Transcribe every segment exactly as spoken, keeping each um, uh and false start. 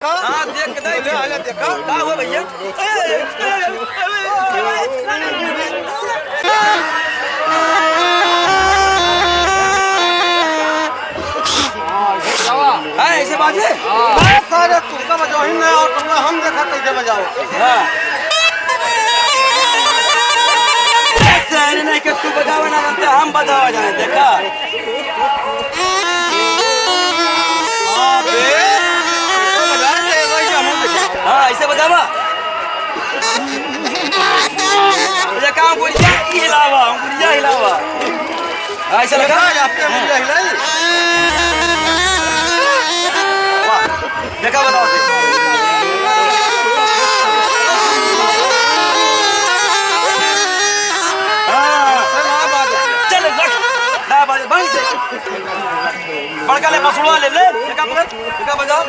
हाँ, देख के देख। अरे, अरे, देखा। का हुआ भैया? हाँ, ऐसे बाजे? हाँ, सारे तुमका बजाओ ही नहीं और तुमका हम देखा कैसे बजाओ। हाँ। ऐसे नहीं कि तू बजावे ना जानते, हम बजावा जाने, देखा। हाँ, बे। हाँ, ऐसे बजावा। ये काम गुड़िया हिलावा, गुड़िया हिलावा। हाँ, ऐसे लगा। देखा, आपने गुड़िया हिलाई। वाह, देखा, बताओ, देखा। हाँ। चल, रख। ना बाजे, बंद से। बड़का ले, बसुड़वा ले, ले, एका पकड़, एका बजाओ।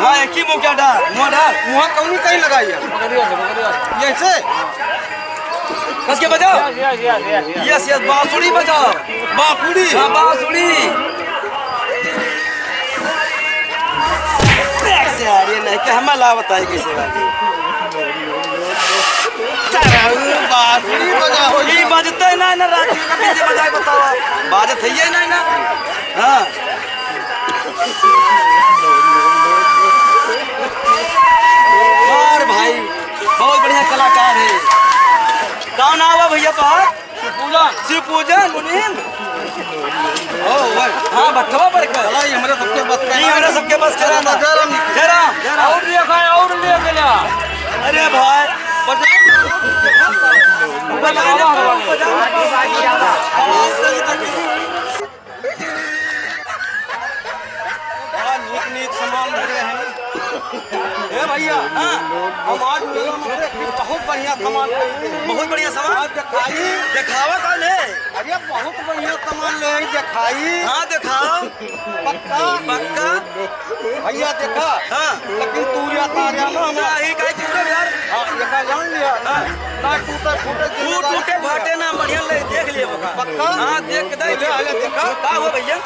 हाँ, एक ही मुँह क्या डाल, मुँह डाल। मुँह कौनी कहीं लगाई है? यहीं से? कस के बजाओ। Yes, yes, बांसुरी बजाओ। बांसुरी? हाँ, बांसुरी। देख से यार, ये नहीं कि हमें ला बताई कैसे बात है। चलो, बांसुरी बजाओ। ई बजते ना, ना रात में कभी से बजाए बताओ। बाजत है ये ना, ना। हाँ। और भाई, बहुत बढ़िया कलाकार है। का नाम है भैया तोहार? शिवपूजन। शिवपूजन, मुनीम? ओ, भाई। हाँ, बटवा पर कर। चला, ये हमरे सबके बस का ये ना। हमरे सबके बस का ना। जय राम। जय राम। और देखा, और ले गया। अरे भाई। बजाओ। बजाओ, बजाओ। बड़ा नीक नीक सामान धरे हैं। ए भैया, हाँ। हम आज मेला में देख के बहुत बढ़िया सामान खरीदे हैं। बहुत बढ़िया सामान? हाँ, दिखाई। दिखावा कौन है? अरे बहुत बढ़िया सामान ले आई, दिखाई। हाँ, दिखाओ। पक्का? पक्का? भैया देखा। हाँ। लेकिन तू या तारिया ना हम। नहीं, काहे क्यों रे यार? हाँ, ये का जान लिया। हाँ। ना टूटे फूटे तू जिंदगी टूटे की। फाटे ना, बढ़िया ले, देख लिए ओका। पक्का? हाँ, देख के देख। ले, ले, देखा। का हो भैया?